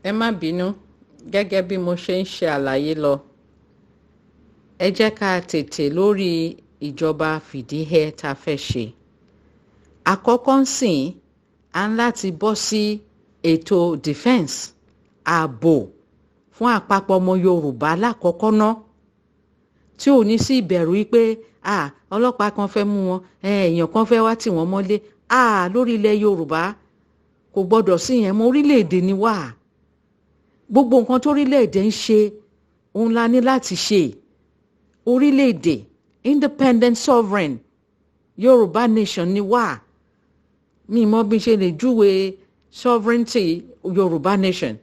Ẹ má bínú. Gẹ́gẹ́ bí mo ṣe ń ṣe àlàyé lọ, ẹ jẹ́ ká tètè lórí ìjọba fìdíhẹ tá a fẹ́ ṣe. Àkọ́kọ́ ń sìn, à ń láti bọ́ sí ètò defence, ààbò fún àpapọ̀ ọmọ Yorùbá lákọ̀ọ́kọ́ ná, tí ò ní sí ìbẹ̀rù wípé ọlọ́pàá kan fẹ́ mú wọn, èèyàn kan fẹ́ wá tì wọ́n mọ́lé lórí ilẹ̀ Yorùbá. Kò gbọ́dọ̀ sí yẹn mọ́. Orílẹ̀-èdè ni wá. Gbogbo nǹkan tó orílẹ̀-èdè ń ṣe, òun la ní láti ṣe. Orílẹ̀-èdè, independent sovereign Yorùbá nation ni wá. Mi mọ bí n ṣe lè júwe sovereignty Yorùbá nation,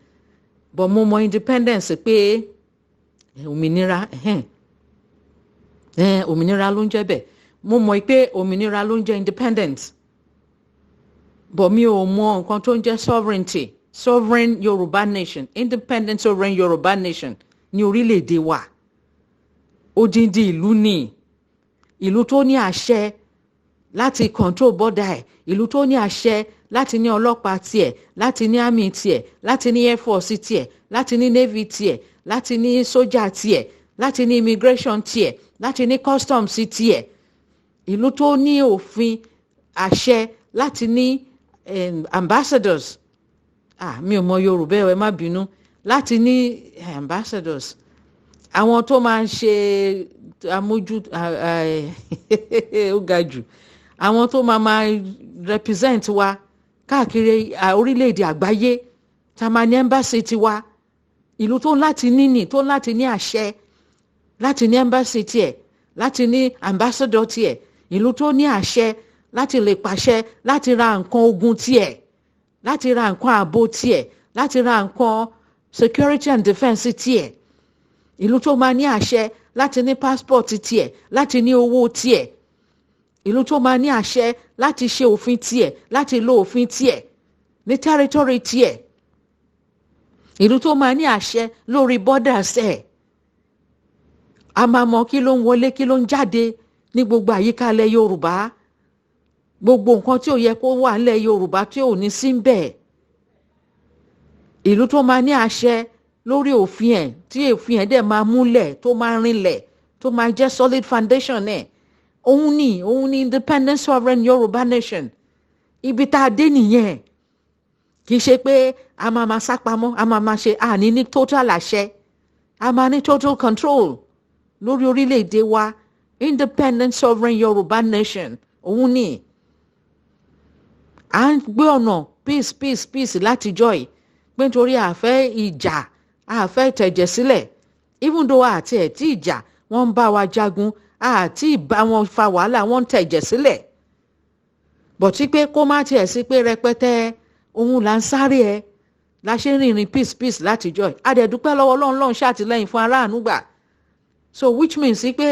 but mo mọ independence pé òmìnira, òmìnira ló ń jẹ́ bẹ́ẹ̀. Mo mọ̀ pé òmìnira ló ń jẹ́ independence, but mi ò mọ nǹkan tó ń jẹ́ sovereignty. Sovereign Yorùbá nation, independent sovereign Yorùbá nation ní orílẹ̀-èdè wa. Odindi ìlú ní, ìlú tó ní àṣẹ láti control border ẹ̀, ìlú tó ní àṣẹ láti ní ọlọ́pàá tiẹ̀, láti ní army tiẹ̀, láti ní air force tiẹ̀, láti ní navy tiẹ̀, láti ní sójà tiẹ̀, láti ní immigration tiẹ̀, láti ní customs tiẹ̀, ìlú tó ní òfin, àṣẹ láti ní ambassadors. Mi ò mọ Yorùbá, ẹ má bínú. Láti ní ambassadors, àwọn tó máa ń ṣe amójú, ó ga jù, àwọn tó máa represent wa káàkiri orílẹ̀-èdè àgbáyé, tá a máa ní embassy tiwa. Ìlú tó láti níní, tó láti ní àṣẹ láti ní embassy tiẹ̀, láti ní ambassador tiẹ̀, ìlú tó ní àṣẹ láti lè pàṣẹ láti ra nǹkan ogun tiẹ̀, láti ra nǹkan ààbò tiẹ̀, láti ra nǹkan security and defence tiẹ̀, ìlú tó máa ní àṣẹ láti ní passport tiẹ̀, láti ní owó tiẹ̀, ìlú tó máa ní àṣẹ láti ṣe òfin tiẹ̀, láti lo òfin tiẹ̀ ní territory tiẹ̀, ìlú tó máa ní àṣẹ lórí borders ẹ̀. A máa mọ kí ló ń wọlé, kí ló ń jáde ní gbogbo àyíká ilẹ̀ Yorùbá. Gbogbo nǹkan tí ò yẹ kó wà nílẹ̀ Yorùbá tí ò ní sí bẹ́ẹ̀. Ìlú tó máa ní àṣẹ lórí òfin ẹ̀, tí òfin ẹ̀ dẹ̀ máa múlẹ̀, tó máa rinlẹ̀, tó máa jẹ́ solid foundation ẹ̀, òun ni independent sovereign Yorùbá nation. Ibi tá a dé nìyẹn. Kì í ṣe pé a máa máa sápamọ́, a máa máa ṣe àní ní total àṣẹ, a máa ní total control lórí orílẹ̀-èdè wa. Independent sovereign Yorùbá nation, òun ni à ń gbé. Ọ̀nà peace, peace, peace látijọ́ yìí, pé nítorí àfẹ́ ìjà, àfẹ́ ìtẹ̀jẹ̀ sílẹ̀, even though àti ẹ̀ tí ìjà, wọ́n ń bá wa jagun, àti ìbá wọn fa wàhálà, wọ́n ń tẹ̀jẹ̀ sílẹ̀, but pé kó má tiẹ̀ sí pé rẹpẹtẹ, òun là ń sáré ẹ la ṣe ń rìnrìn peace, peace látijọ́ yìí. A dẹ̀ dúpẹ́ lọ́wọ́ Ọlọ́run. Lọ́run ṣàtìlẹ́yìn fún aráàánú gbà. So which means pé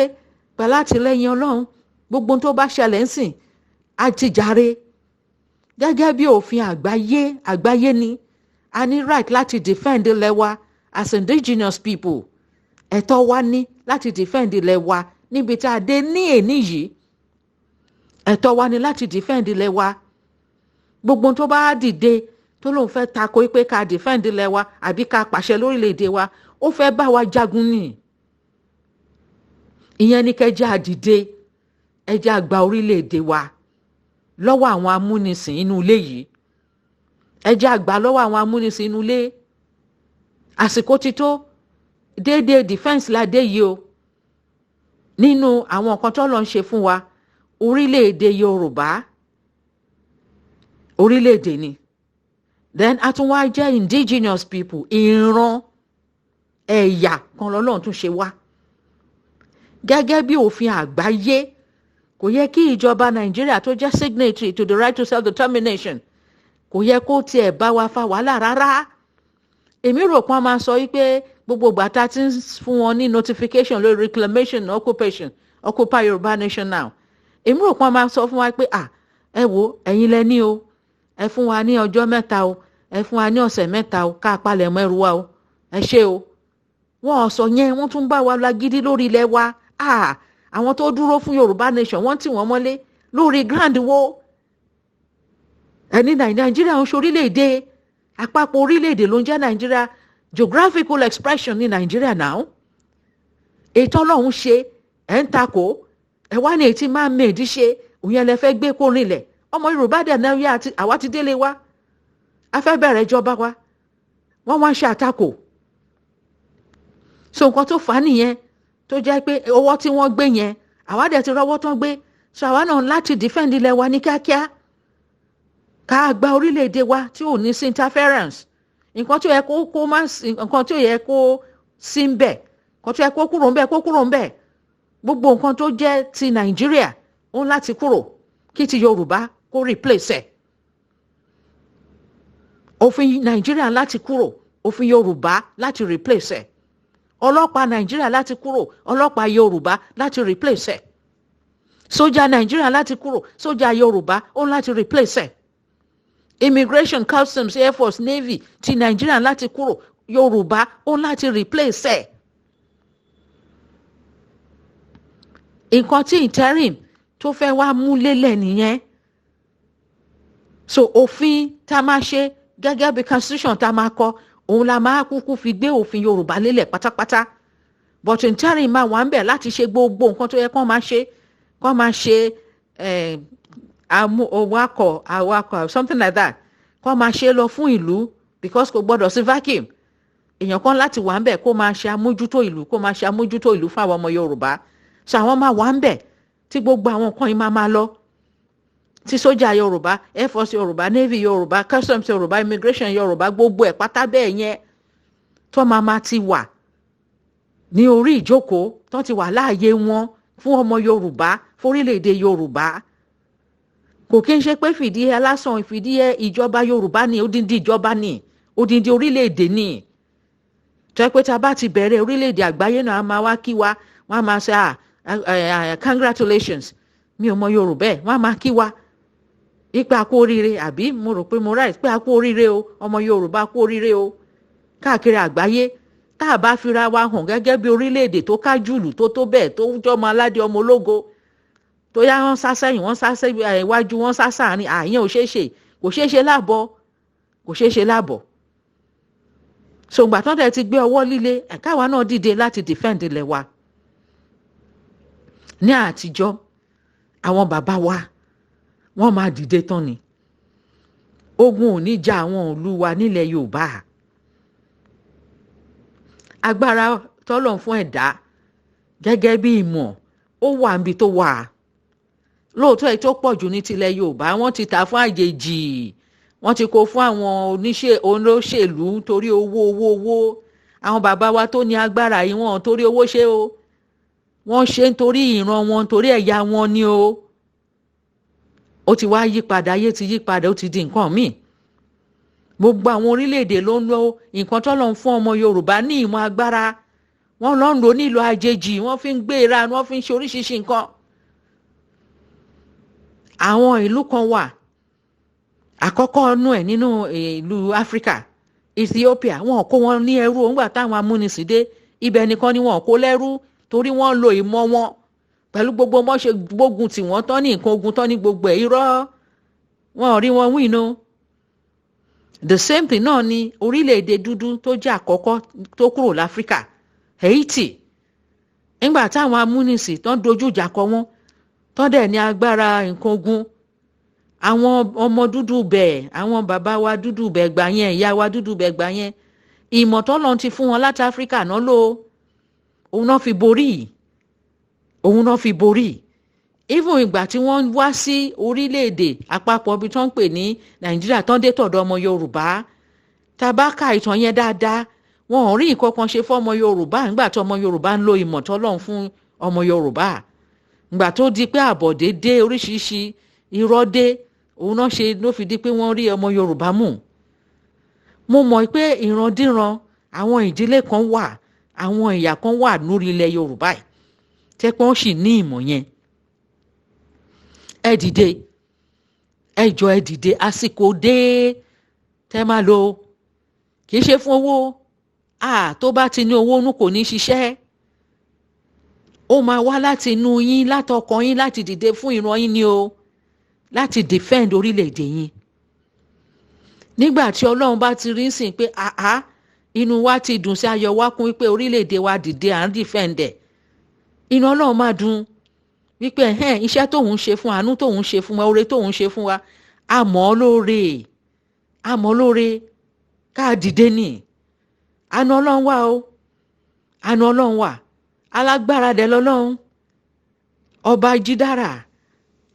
pẹ̀lú àtìlẹ́yìn Ọlọ́run, gbogbo tó bá ṣẹlẹ̀ ń sìn á ti jàre. Gẹ́gẹ́ bí òfin àgbáyé, àgbáyé ni, a ní right láti defend ilẹ̀ wa as indigenous people. Ẹ̀tọ́ wa ní láti defend ilẹ̀ wa níbi tá a dé ní èní yìí. Ẹ̀tọ́ wa ní láti defend ilẹ̀ wa. Gbogbo tó bá dìde tó lóun fẹ́ tako pé ká defend ilẹ̀ wa àbí ká pàṣẹ lórílẹ̀‐èdè wa, ó fẹ́ bá wa jagun ni. Ìyẹn ní kẹjá àdìde, ẹjẹ́ àgbà orílẹ̀‐èdè wa lọ́wọ́ àwọn amúnisìn inú ilé yìí. Ẹjẹ́ àgbà lọ́wọ́ àwọn amúnisìn inú ilé. Àsìkò ti tó. Déédéé defence la dé yìí o. Nínú àwọn nǹkan tó lọ ń ṣe fún wa, orílẹ̀-èdè Yorùbá, orílẹ̀-èdè ni. Then a tún wá jẹ́ indigenous people, ìran ẹ̀yà kan lọ́lọ́run tún ṣe wá. Gẹ́gẹ́ bí òfin àgbáyé, kò yẹ kí ìjọba Nàìjíríà tó jẹ́ signatory to the right to self-determination, kò yẹ kó tiẹ̀ bá wa fa wàhálà rárá. Èmi rò pọ́n máa sọ wípé gbogbo ìgbà tá a ti ń fún wọn ní notification lórí reclamation, occupation, occupy Yorùbá nation now, èmi rò pọ́n máa sọ fún wa pé, "À, ẹ wo, ẹ̀yin lẹ ní o, ẹ fún wa ní ọjọ́ 3 o, ẹ fún wa ní ọ̀sẹ̀ 3 o, ká palẹ̀ mọ́ ẹrù wa o, ẹ ṣé o." Wọ́n sọ yẹn, wọ́n tún bá wa lágídí lórí ilẹ̀ wa. Àwọn tó dúró fún Yorùbá nation, wọ́n tì wọ́n mọ́lé lórí ground wo? Ẹni Nàìjíríà ń ṣorílẹ̀-èdè. Àpapọ̀ orílẹ̀-èdè ló ń jẹ́ Nàìjíríà. Geographical expression ní Nàìjíríà náà. Ètò Ọlọ́run ṣe ẹ̀ ń takò, ẹ̀ wá ní èyí tí man made ṣe, òun yẹn lẹ fẹ́ gbé kó rinlẹ̀. Ọmọ Yorùbá dẹ̀ náà yá, àwa ti délé wa, a fẹ́ bẹ̀rẹ̀ ìjọba wa, wọ́n wá ń ṣe àtakò. So nǹkan tó fà á nìyẹn, tó jẹ́ pé ọwọ́ tí wọ́n gbé yẹn, àwa dẹ̀ ti rọwọ́ tán gbé. So àwa náà láti defend ilẹ̀ wa ní kíákíá, ká gba orílẹ̀-èdè wa tí ò ní sí interference. Nǹkan tí ó yẹ kó má, nǹkan tí ó yẹ kó sí ń bẹ̀, nǹkan tí ó yẹ kó kúrò ń bẹ̀, kó kúrò ń bẹ̀. Gbogbo nǹkan tó jẹ́ ti Nàìjíríà ó ń láti kúrò, kí ti Yorùbá kó replace ẹ̀. Òfin Nàìjíríà láti kúrò, òfin Yorùbá láti replace ẹ̀. Ọlọ́pàá Nàìjíríà láti kúrò, ọlọ́pàá Yorùbá láti replace ẹ̀. Sójà Nàìjíríà láti kúrò, sójà Yorùbá ó láti replace ẹ̀. Immigration, customs, air force, navy ti Nàìjíríà láti kúrò, Yorùbá ó láti replace ẹ̀. Nǹkan tí interim tó fẹ́ wá mú lélẹ̀ nìyẹn. So òfin tá a máa ṣe gẹ́gẹ́ bí constitution tá a máa kọ, òun la máa kúkú fi gbé òfin Yorùbá lélẹ̀ pátápátá. But interim máa wà ń bẹ̀ láti ṣe gbogbo nǹkan tó yẹ kó máa ṣe, kó máa ṣe awakọ̀ awakọ̀, something like that, kó máa ṣe lọ fún ìlú, because kò gbọ́dọ̀ sí vacuum. Èèyàn kan láti wà ń bẹ̀ kó máa ṣe amójútó ìlú, kó máa ṣe amójútó ìlú fún àwọn ọmọ Yorùbá. So àwọn máa wà ń bẹ̀ tí gbogbo àwọn nǹkan yìí máa máa lọ, tí sójà Yorùbá, air force Yorùbá, navy Yorùbá, customs Yorùbá, immigration Yorùbá, gbogbo ẹ̀ pátá bẹ́ẹ̀ yẹn, tó máa máa ti wà ní orí ìjókòó, tó ti wà láàyè wọn fún ọmọ Yorùbá, fórílẹ̀-èdè Yorùbá. Kò kí n ṣe pé fìdíhẹ lásán, ìfìdíhẹ ìjọba Yorùbá ni, odindi ìjọba ni, odindi orílẹ̀-èdè ni, tó yẹ pé tá a bá ti bẹ̀rẹ̀, orílẹ̀-èdè àgbáyé náà á máa wá kí wa, wọ́n á máa ṣe, "Ah, congratulations." Mi ò mọ Yorùbá ẹ̀. Wọ́n á máa kí wa ipa a kú oríire, àbí mo rò pé mo right pé a kú oríire o, ọmọ Yorùbá kú oríire o, káàkiri àgbáyé. Tá a bá fira wa hàn gẹ́gẹ́ bí orílẹ̀-èdè tó kájùlù, tó tó bẹ́ẹ̀, tó jọmọ aládé, ọmọ ológo, tó yá, wọ́n sá sẹ́yìn, wọ́n sá iwájú, wọ́n sá sáàrin àyẹn, ò ṣeé ṣe, kò ṣeé ṣe láàbọ̀, kò ṣeé ṣe láàbọ̀. Sògbà tán tẹ̀ ti gbé ọwọ́ líle, ẹ̀ka wa náà dìde láti defend ilẹ̀ wa. Ní àtijọ́, àwọn bàbá wa, wọ́n máa dìde tán ni. Ogun ò ní ja àwọn ìlú wa nílẹ̀ Yorùbá. Agbára tọ́lọ̀ fún ẹ̀dá gẹ́gẹ́ bí ìmọ̀, ó wà níbi tó wà. Lóòótọ́, èyí tó pọ̀ jù ní tilẹ̀ Yorùbá, wọ́n ti tà fún àjèjì, wọ́n ti kó fún àwọn oníṣẹ́ olóṣèlú torí owó, owó, owó. Àwọn bàbá wa tó ní agbára yìí, wọ́n torí owó ṣe o. Wọ́n ṣe nítorí ìran wọn, torí ẹ̀yà wọn ni o. Ó ti wá yí padà, ayé ti yí padà, ó ti di nǹkan míì. Gbogbo àwọn orílẹ̀-èdè ló ń lo nǹkan tó lọ́n fún ọmọ Yorùbá ní ìmọ̀ agbára. Wọ́n lọ ń lò nílùú àjèjì, wọ́n fi ń gbéra, wọ́n fi ń ṣe oríṣiríṣi nǹkan. Àwọn ìlú kan wà, àkọ́kọ́ nú ẹ̀ nínú ìlú Áfíríkà, Ethiopia. Wọn kó wọn ní ẹrú òǹgbà táwọn amúnisìn dé ibẹ̀ nìkan ni wọn kó lẹ́rú, torí wọ́n lo ìmọ̀ wọn pẹ̀lú gbogbo wọn ṣe gbógun tí wọ́n tán ní nǹkan ogun tán ní gbogbo ẹ̀. Irọ́, wọn ò rí wọn wí no. The same thing náà ni orílẹ̀-èdè dúdú tó jẹ́ àkọ́kọ́ tó kúrò láfíríkà, Haiti. Nígbà táwọn amúnisìn tán dojú ìjà kọ wọ́n, tán dẹ̀ ní agbára nǹkan ogun, àwọn ọmọ dúdú bẹ́ẹ̀, àwọn bàbá wa dúdú bẹ́ẹ̀ gbà yẹn, ìyá wa dúdú bẹ́ẹ̀ gbà yẹn, ìmọ̀ tọ́lọ́run ti fún wọn láti Áfíríkà náà lò, òun náà fi borí, òun náà fi borí. Even ìgbà tí wọ́n wá sí orílẹ̀-èdè àpapọ̀ ibi tó ń pè ní Nàìjíríà, tán dé tọ̀dọ̀ ọmọ Yorùbá, tá a bá ka ìtàn yẹn dáadáa, wọn ò rí nǹkan kan ṣe fún ọmọ Yorùbá nígbà tí ọmọ Yorùbá ń lo ìmọ̀ tọ́lọ́run fún ọmọ Yorùbá. Ìgbà tó di pé àbọ̀dé dé, oríṣiríṣi irọ́ dé, òun náà ṣe ló fi di pé wọ́n rí ọmọ Yorùbá mú. Mo mọ̀ pé ìrandíran àwọn ìdílé kan wà, àwọn ẹ̀yà kan wà lórí ilẹ̀ Yorùbá yìí tẹ́ pé wọ́n sì ní ìmọ̀ yẹn. Ẹ dìde, ẹ jọ, ẹ dìde. Àsìkò dé tẹ́ máa lò. Kì í ṣe fún owó. Tó bá ti ní owó inú, kò ní ṣiṣẹ́. Ó máa wá láti inú yín, látọkàn yín, láti dìde fún ìran yín ni o, láti defend orílẹ̀-èdè yín. Nígbà tí Ọlọ́run bá ti rí sìn pé àá, inú wa ti dùn sí, ayọ̀ wa kún wípé orílẹ̀-èdè wa dìde, à ń defend ẹ̀, inú Ọlọ́run máa dùn wípé ẹ̀hẹ́n, iṣẹ́ tóun ṣe fún, àánú tóun ṣe fún wa, oore tóun ṣe fún wa, àmọ́ lóore, àmọ́ lóore, ká dìde nì. Àánú Ọlọ́run wà o, àánú Ọlọ́run wà, alágbára dẹ̀ lọ́lọ́run. Ọba jídára,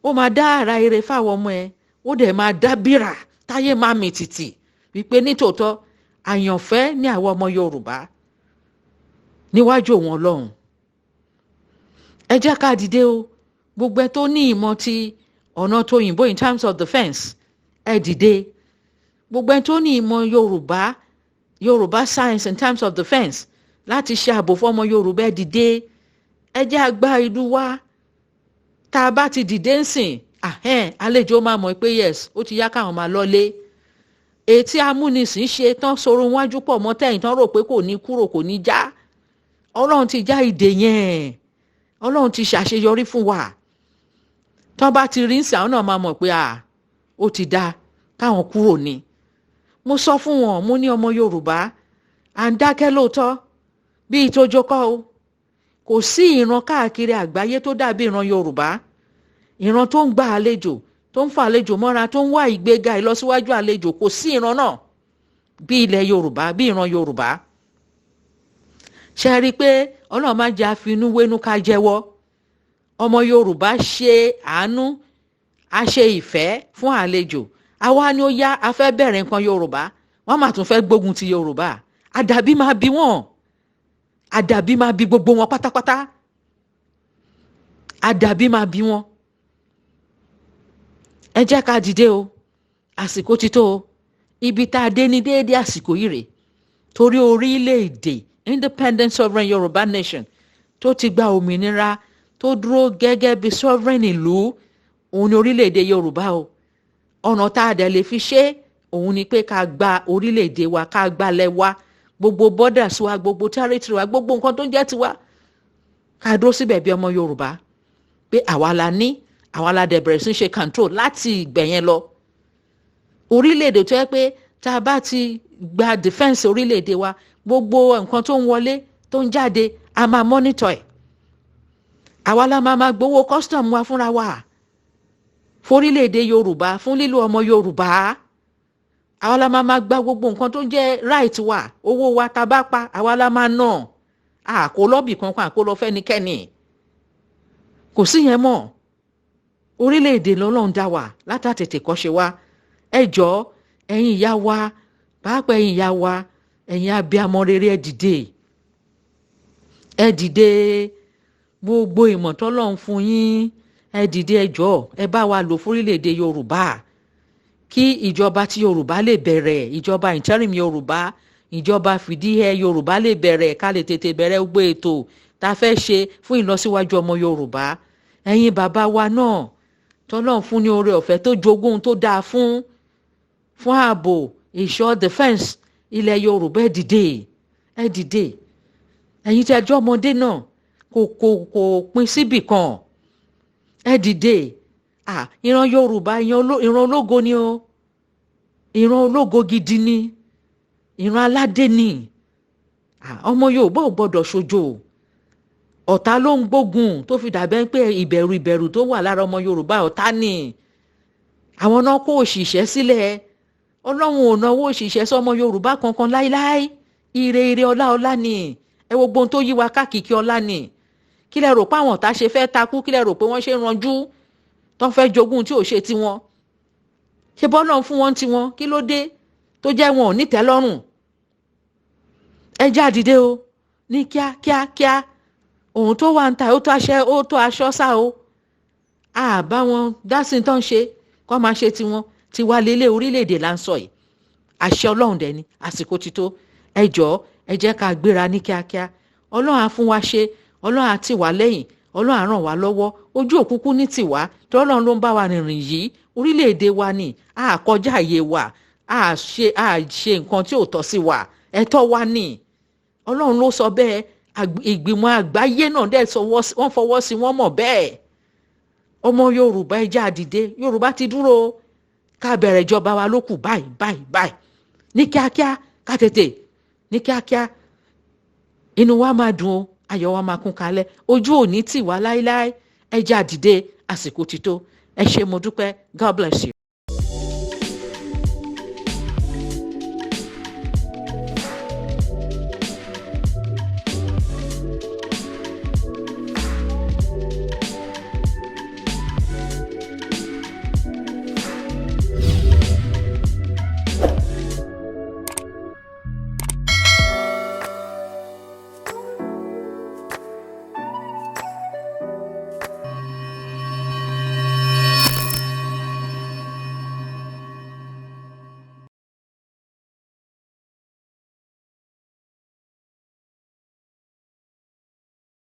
ó máa dá àrà ire fáwọn ọmọ ẹ, ó dẹ̀ máa dá bírà táyé máa mì tìtì wípé nítòótọ́, àyànfẹ́ ní àwọn ọmọ Yorùbá níwájú òun Ọlọ́run. Ẹ jẹ́ ká dìde o. Gbogbo ẹ tó ní ìmọ̀ ti ọ̀nà tó òyìnbó in terms of defence, ẹ dìde. Gbogbo ẹ tó ní ìmọ̀ Yorùbá, Yorùbá science in terms of defence, láti ṣe ààbò fún ọmọ Yorùbá, ẹ dìde. Ẹ jẹ́ àgbá ìlú wa. Tá a bá ti dìde ń sìn, àlejò máa mọ̀ pé yes, ó ti yá káwọn máa lọ́lé. Ètí amúnisìn ṣe tán sọ̀rọ̀ wájú pọ̀ mọ́ tẹ̀yìn tán, rò pé kò ní kúrò, kò ní já. Ọlọ́run ti já ìdè yẹn, Ọlọ́run ti ṣàṣeyọrí fún wa. Tán bá ti rí ń sìn, àwọn náà máa mọ̀ pé à ó ti dá káwọn kúrò ní. Mo sọ fún wọn, mo ní ọmọ Yorùbá, à ń dákẹ́ lóòótọ́ bíi tójó kọ́ o. Kò sí ìran káàkiri àgbáyé tó dàbí ìran Yorùbá, ìran tó ń gba àlejò, tó ń fa àlejò mọ́ra, tó ń wá ìgbéga, ìlọsíwájú àlejò. Kò sí ìran náà bí ilẹ̀ Yorùbá, bí ìran Yorùbá. Ṣe rí i pé Ọlọ́run máa jẹ́ àfinúwénú ká jẹ́wọ́, ọmọ Yorùbá ṣe àánú, a ṣe ìfẹ́ fún àlejò. Àwa ni ó yá, a fẹ́ bẹ̀rẹ̀ nǹkan Yorùbá, wọ́n máa tún fẹ́ gbógun ti Yorùbá. Àdàbí máa bí wọ́n, àdàbí máa bí gbogbo wọn pátápátá, àdàbí máa bí wọn. Ẹ jẹ́ ká dìde o, àsìkò ti tó o. Ibi tá a dé ní déédéé àsìkò yìí rèé, torí orílẹ̀-èdè independent sovereign Yorùbá nation tó ti gba òmìnira, tó dúró gẹ́gẹ́ bí sovereign ìlú, òun ni orílẹ̀-èdè Yorùbá o. Ọ̀nà tá a dẹ̀ lè fi ṣe òun ni pé ká gba orílẹ̀-èdè wa, ká gbalẹ̀ wa, gbogbo borders wa, gbogbo territory wa, gbogbo nǹkan tó ń jẹ́ tiwa, ká dúró síbẹ̀ bí ọmọ Yorùbá pé àwa la ní, àwa la dẹ̀ bẹ̀rẹ̀ sí ṣe control láti ìgbẹ̀ yẹn lọ. Orílẹ̀-èdè tó yẹ pé tá a bá ti gba defence orílẹ̀-èdè wa, gbogbo nǹkan tó ń wọlé, tó ń jáde, a máa monitor ẹ̀. Àwa la máa máa gbowó custom wa fúnra wa fórílẹ̀-èdè Yorùbá, fún lílo ọmọ Yorùbá. Àwa la máa máa gba gbogbo nǹkan tó ń jẹ́ right wa. Owó wa tá a bá pa, àwa la máa ná. Àkó lọ́bì kankan, àkó lọ fẹ́nikẹ́ni, kò sí yẹn mọ́. Orílẹ̀-èdè lọ́lọ́run dá wa látàtètè kọ́ṣe wa. Ẹ jọ̀ọ́, ẹ̀yin ìyá wa, pàápàá ẹ̀yin ìyá wa, ẹ̀yin abiyamọ rere, ẹ dìde, ẹ dìde. Gbogbo ìmọ̀ tọ́lọ́run fún yín, ẹ dìde, ẹ jọ̀ọ́, ẹ bá wa lò fórílẹ̀-èdè Yorùbá, kí ìjọba tí Yorùbá lè bẹ̀rẹ̀, ìjọba interim Yorùbá, ìjọba fìdíhẹ Yorùbá lè bẹ̀rẹ̀, ká lè tètè bẹ̀rẹ̀ gbogbo ètò tá a fẹ́ ṣe fún ìlọsíwájú ọmọ Yorùbá. Ẹ̀yin bàbá wa náà tọ́lọ́run fún ní oore ọ̀fẹ́, tó jogún tó dáa fún ààbò, ìṣọ́, defence ilẹ̀ Yorùbá, ẹ dìde, ẹ dìde. Ẹ̀yin tí a jọ́ ọmọdé náà, kò pín síbì kan, ẹ dìde. Ah, ìran Yorùbá, ìran ológo ni o, ìran ológo gidi ni, ìran aládé ni. Ah, ọmọ Yorùbá ò gbọ́dọ̀ ṣojo. Ọ̀tá ló ń gbógun tó fi dàbẹ́ pé ìbẹ̀rù, ìbẹ̀rù tó wà lára ọmọ Yorùbá, ọ̀tá ni. Àwọn náà kó òṣìṣẹ́ sílẹ̀. Ọlọ́run ò náwó òṣìṣẹ́ sọmọ Yorùbá kankan láíláí. Ire ire, ọlá ọlá ni. Ẹ wo gbóhun tó yí wa káàkiri, ọlá ni. Kí lẹ rò pé àwọn ọ̀tá ṣe fẹ́ takú? Kí lẹ rò pé wọ́n ṣe ń ranjú tó ń fẹ́ jogún tí ò ṣe tiwọn? Ṣe bọ́lọ̀ fún wọn tiwọn? Kí ló dé tó jẹ́ wọn ò nítẹ́lọ́rùn? Ẹ já dìde o ní kíá kíá kíá. Òun tó wà ń ta, ó tó aṣẹ, ó tó aṣọ sá o. Àbá wọn dá sí tán, ṣe kọ́ máa ṣe tiwọn. Tiwa lélẹ̀, orílẹ̀-èdè là ń sọ yìí. Àṣẹ Ọlọ́run dẹ̀ ni, àsìkò ti tó. Ẹ jọ̀ọ́, ẹ jẹ́ ká gbéra ní kíákíá. Ọlọ́run á fún wa ṣe, Ọlọ́run á tì wá lẹ́yìn, Ọlọ́run á ràn wá lọ́wọ́. Ojú òkúkú ní tiwa tí Ọlọ́run ló ń bá wa rìnrìn yìí. Orílẹ̀-èdè wa ni, a kọjá àyè wa, a ṣe nǹkan tí ò tọ́ sí wa, ẹ̀tọ́ wa ni. Ọlọ́run ló sọ bẹ́ẹ̀. Ìgbìmọ̀ àgbáyé náà dẹ̀ sọ, wọ́n fọwọ́ sí, wọ́n mọ̀ bẹ́ẹ̀. Ọmọ Yorùbá, ẹ jẹ́ á dìde. Yorùbá ti dúró. Ká bẹ̀rẹ̀ ìjọba wa ló kù báyìí báyìí báyìí, ní kíákíá, ká tètè ní kíákíá. Inú wa máa dùn o, ayọ̀ wa máa kún kalẹ̀, ojú ò ní tì wá láéláé. Ẹ jẹ́ á dìde, àsìkò ti tó. Ẹ ṣé, mo dúpẹ́. God bless you.